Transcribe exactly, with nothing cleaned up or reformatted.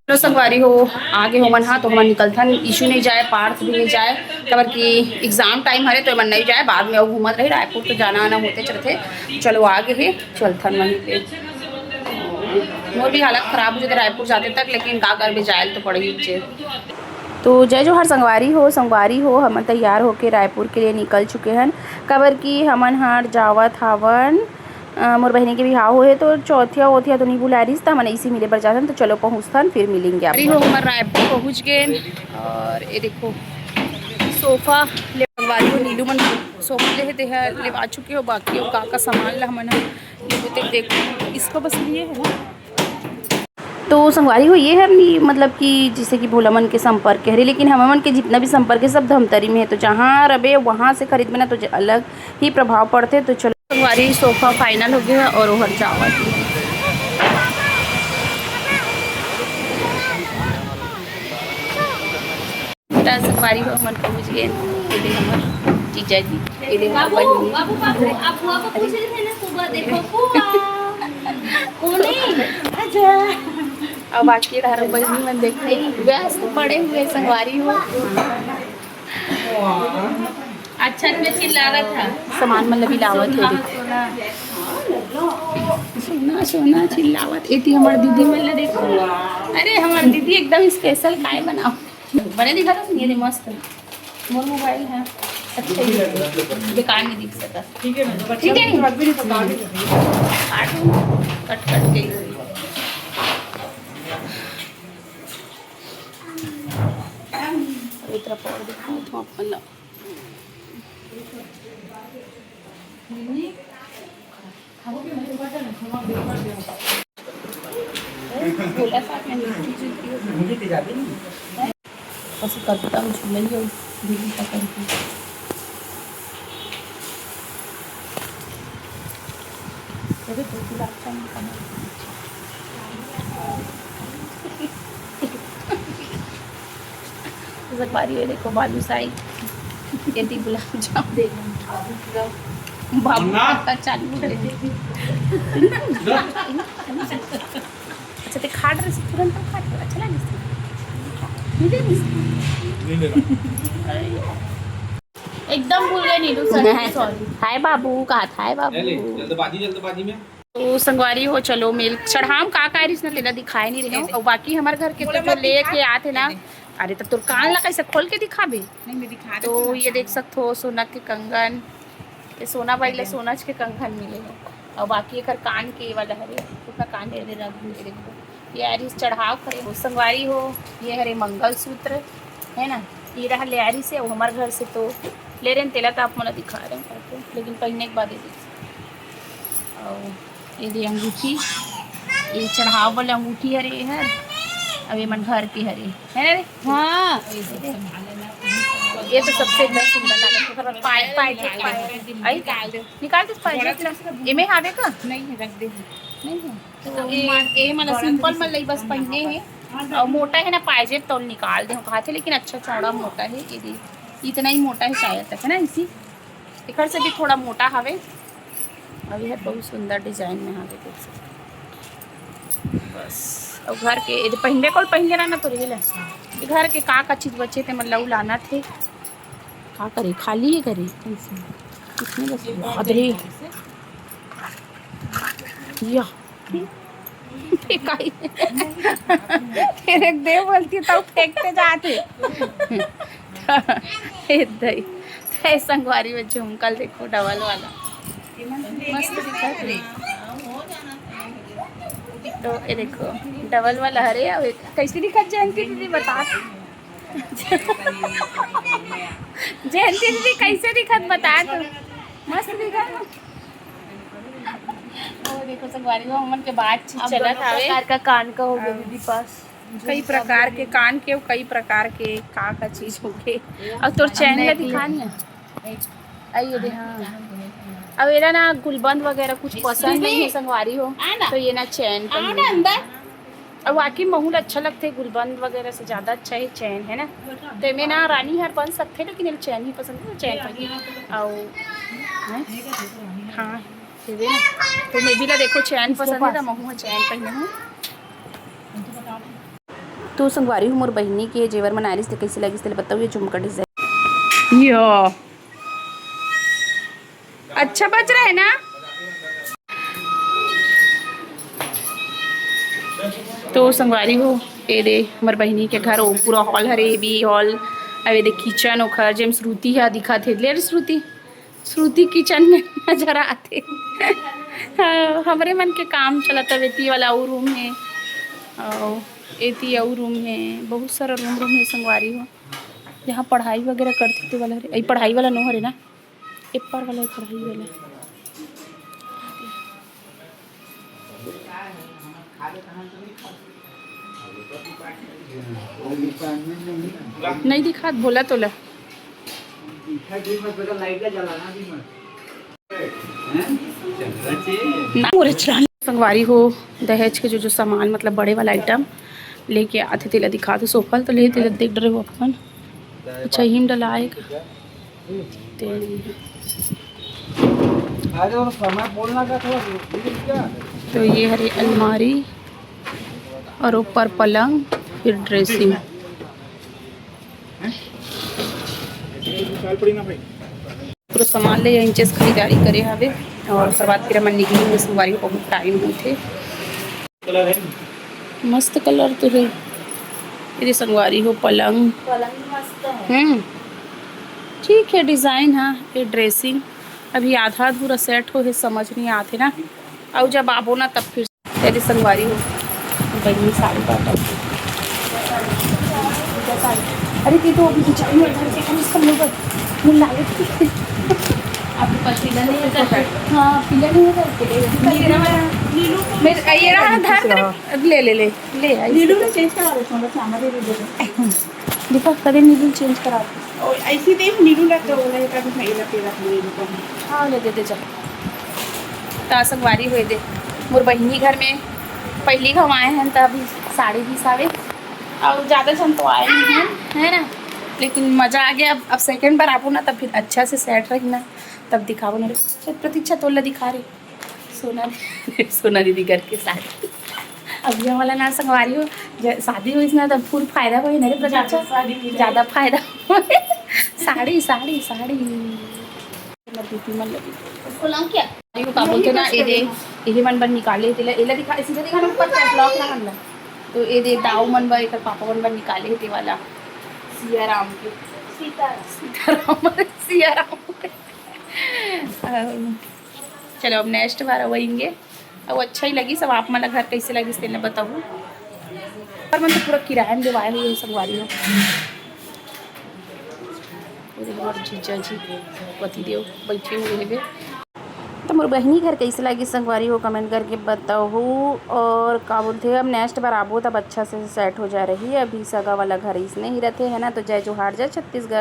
चलो संगवारी हो, आगे हो मन हा, तो हमन निकलथन। ईशु नहीं जाए, पार्थ भी नहीं जाए, काबर कि एग्जाम टाइम हरे, तो मन नहीं जाए, बाद में अउ घूमत रही। रायपुर तो जाना आना होते चलते। चलो आगे हे, चलथन वहीं पे। मोर भी हालत खराब हो जाते रायपुर जाते तक, लेकिन का करबे, जायल तो पड़ही चे। तो जय जोहार संगवारी हो, संगवारी हो, हमन तैयार होके रायपुर के लिए निकल चुके हन, काबर कि हमन हर जावत हावन, अ, मोर बहिनी के बिहाव होहे, तो चौथिया ओथिया तो नहीं बुलाए रिहिस, त हमन इसी मिले बर जाथन। तो चलो पहुँचथन, फिर मिलेंगे आप। अरे हो, हमर रायपुर पहुँच गए। और ये देखो सोफा ले, संगवारी हो, नीलू मन सोफा ले हे, तेहा लेवा चुके हो, बाकी अउ का का सामान ला हमन ह लेते, देखो इसको बस लिए है ना। तो संगवारी हो, ये हर नी, मतलब कि जैसे कि भोला मन के संपर्क के हरे, लेकिन हमर मन के जितना भी संपर्क है, सब धमतरी में है। तो जहाँ रबे, वहाँ से खरीदबे ना, तो ज-, अलग ही प्रभाव पड़ते। तो चलो, संगवारी, सोफा फाइनल हो गया है और ओहर जावत हे। त संगवारी हो, हमन पहुँच गए। ये दे हमर जीजा जी, ये दे हमर बाबू, बहिनी। बाबू, बाबू, आप हुआ को पूछ रहे थे ना सुबह, देखो, हुआ। कौन है? अच्छा। अब बाकी धारा बहिनी मन देख रही, व्यस्त पड़े हुए संगवारी हो। अच्छा, मैं चिल्ला रहा था। सामान मन ल भी लावत हे, देखो। सोना, सोना चिल्लावत। एती हमर दीदी मन ला देखो। अरे, हमर दीदी एकदम स्पेशल काय बनाओ। बने दिखा था, ये दे मस्त। मोर मोबाइल है। अच्छा, ये बेकार नहीं दिख सकता। ठीक है ना, जब अच्छा ठीक है, नहीं? तो रख भी नहीं सकता, आगे चल। काट, कट, कट के। अब इतना पाउडर दिखाओ तो अपन ला। बोला था मैंने, मिलती जुलती हो। बस कविता में झूलई हो, दीदी पकड़ के। अरे तो गुलाब जामुन का नाम। संगवारी हो, देखो बालूशाही, ये दी गुलाब जामुन। बाबू मुन्ना। खाता चालू है। अच्छा, ते खा रहे, तुरंत खा रहे, अच्छा लगे। नहीं दे रहा। एकदम भूल गए नीलू सर, सॉरी। हाय बाबू, कहा था, हाय बाबू। ले, ले, जल्दबाजी, जल्दबाजी में। तो संगवारी हो, चलो मेल चढ़ाम का का रिस न लेना दिखाए नहीं रहे हो। और बाकी हमारे घर के तो जो लेके आते ना, अरे तो तोर कान ला कैसे खोल के दिखाबे? नहीं, मैं दिखा देती तो हूँ। ये देख सकते हो सोना के कंगन, ये सोना बाई ला सोना के कंगन मिले हैं। और बाकी एकर कान के वाला हरे, कितना कान के ये दे रहा हूँ। ये देखो, ये आरिस चढ़ाव करे हो संगवारी हो। ये हरे मंगलसूत्र है ना, ये रहा ले आरिस से, वो हमारे घर से तो ले रहे हैं, तेला तो आप मन ला दिखा रहे हैं, लेकिन पहनने के बाद ये देखो। और ये दे अंगूठी, ये चढ़ाव वाला अंगूठी हरे, ये हर अब ये मन घर के हरे, है ना रे? हाँ। ये तो सबसे एकदम सुंदर लगा, पाए, पाए, पाए। आई? निकाल दे पाए, एमे हावे का? नहीं है, रख दे। नहीं है। तो ये, ये मतलब सिंपल में लई बस पहने हैं। और मोटा है ना, पायजेब तो निकाल दे कहा थे, लेकिन अच्छा चौड़ा मोटा है। ये दे, इतना ही मोटा है शायद तक, है ना? इसी एकर से भी थोड़ा मोटा हवे। अब यह बहुत सुंदर डिजाइन में हवे, देख सकते हो। बस अब घर के ये पहनबे कौन पहन लेना ना तो रही ले। ये घर के का का चीज बचे थे, मतलब लाना थे, का करे, खाली ही करे। कुछ नहीं, बस अदरे या फेंकाई। तेरे दे बोलती तो फेंकते जाते। ए दई, ए संगवारी में झुमकल देखो, डबल वाला, मस्त दिखत है। तो ये देखो, डबल वाला हरे। अब कैसे दिखत जयंती दीदी, बता। जयंती दीदी, कैसे दिखत, बता तो। मस्त दिखत। वो देखो संगवारी हो, हमन के बातचीत अब चलत दोनों हवे। प्रकार का कान का हो गया हाँ। दीदी पास। कई प्रकार के कान के, कई प्रकार के का का चीज होके। अब तोर चैन ला दिखा ना। आइए दे, हाँ। अब एला ना गुलबंद वगैरह कुछ पसंद नहीं है संगवारी हो, तो ये ना चैन पहनी है। अब वाकई महू ला अच्छा लगथे, गुलबंद वगैरह से ज्यादा अच्छा है चैन, है ना? तो एमे ना रानी हार बन सकथे, लेकिन एला चैन ही पसंद है, तो चैन पहनी। अउ, हैं? हाँ, ये भी ना। तो मैं भी ला देखो चैन पसंद है, तो महू चैन पहने हूँ। तो संगवारी हो, मोर बहिनी के जेवर मन आए रिहिस, ते कइसे लगिस, तेला बताओ ये झुमका डिजाइन। यो, अच्छा बज रहा है ना? तो संगवारी हो, ये दे हमर बहिनी के घर, वो पूरा हॉल हरे, ये भी हॉल। अब ये दे किचन ओखर, जेम श्रुति ह दिखत हे। ले रे श्रुति, श्रुति किचन में नजर आथे। हाँ, हमरे मन के काम चलत हवे। एती वाला अउ रूम हे, अउ एती अउ रूम हे, बहुत सारा रूम, रूम हे संगवारी हो। यहाँ पढ़ाई वगैरह करथे ते वाला हरे, ई पढ़ाई वाला नो हरे ना, एप्पर वाला पढ़ाई वाला। नहीं दिखात भोला तोला। ना मोरे चढ़ान संगवारी हो, दहेज के जो जो सामान, मतलब बड़े वाला आइटम लेके आथे, तेला दिखाथे। सोफा ल तो ले, तेला देख डरे हो अपन। अच्छा, हिम डला आएगा। ते अरे, वो समय बोलना का थोड़ा धीरे क्या? तो ये हरे अलमारी और ऊपर पलंग, फिर ड्रेसिंग। पूरा सामान ले इंचेस खरीदारी करे हवे और ओकर बाद फिर हमन निकलेंगे। संगवारी हो, बहुत टाइम होथे। मस्त कलर तो हे। ये संगवारी हो पलंग। पलंग मस्त है। हम्म, ठीक है डिजाइन। हाँ, ये ड्रेसिंग अभी आधा अधूरा सेट हो हे, समझ नहीं आथे ना। अउ जब आबो ना तब फिर। ये संगवारी हो, बहिनी साड़ी काटत हे। अरे, ये तो अभी बिचारी उधर से, अरे, इसका मुंह पर, मुंह लागे। आपके पास पीला नहीं है, सर? हाँ, पीला नहीं है, सर? मेरे, ये रहा, धर, धर, ले, ले, ले, ले, आई। नीलू ने चेंज करा देता हूँ, बस हमारे लिए दे दो। देखो, कदे नीलू चेंज करा दे। ओ, ऐसी देख, नीलू लग गया, वो नहीं, कभी नहीं लग गया, नहीं लग गया। हाँ, ले दे दे, जा। त संगवारी हो, ये दे, मोर बहिनी घर में पहली घाव आए हैं, त अभी साड़ी भी सावे, और ज़्यादा झन तो आए नहीं हैं, है ना? लेकिन मज़ा आ गया। अब, अब सेकंड बार आबो ना, तब फिर अच्छा से सेट रही ना, तब दिखाबो ना रे। चल, प्रतीक्षा तोला दिखा रे, सोना दीदी, सोना दीदी करके साड़ी। अब ये वाला ना संगवारी हो, ज-, शादी होइस ना, तब फुल फायदा होई ना रे प्रतीक्षा, ज़्यादा साड़ी मिले। ज़्यादा फायदा होई। साड़ी, साड़ी, साड़ी। हमर दीदी मन लगे। उसको लाऊं क्या? अरे, वो का बोलथे ना, ये दे, यही मन बर निकाले, तेला, एला दिखा, सीधा दिखा ना, ऊपर कैटलॉग ना हमला। तो ये दे, दाऊ मन बर, एकर पापा मन बर निकाले हे, ते वाला। सिया राम के। सीता। सीता राम, सिया राम। अम, चलो, अब नेक्स्ट बार आवेंगे। अउ अच्छा ही लगिस। अब आप मन ला घर कैसे लगिस, तेला बताहू। पर मन तो पूरा किराया में देवाए हुए हे संगवारी हो। ये देखो, मोर जीजा जी, पति देव बैठे हुए हेबे। तो मोर बहिनी घर कैसे लगिस संगवारी हो, कमेंट करके बताहू। और का बोलथे, अब नेक्स्ट बार आबो, तब अच्छा से सेट हो जा रही है। अभी सगा वाला घर इसने ही रहते हैं ना। तो जय जोहार, जय छत्तीसगढ़।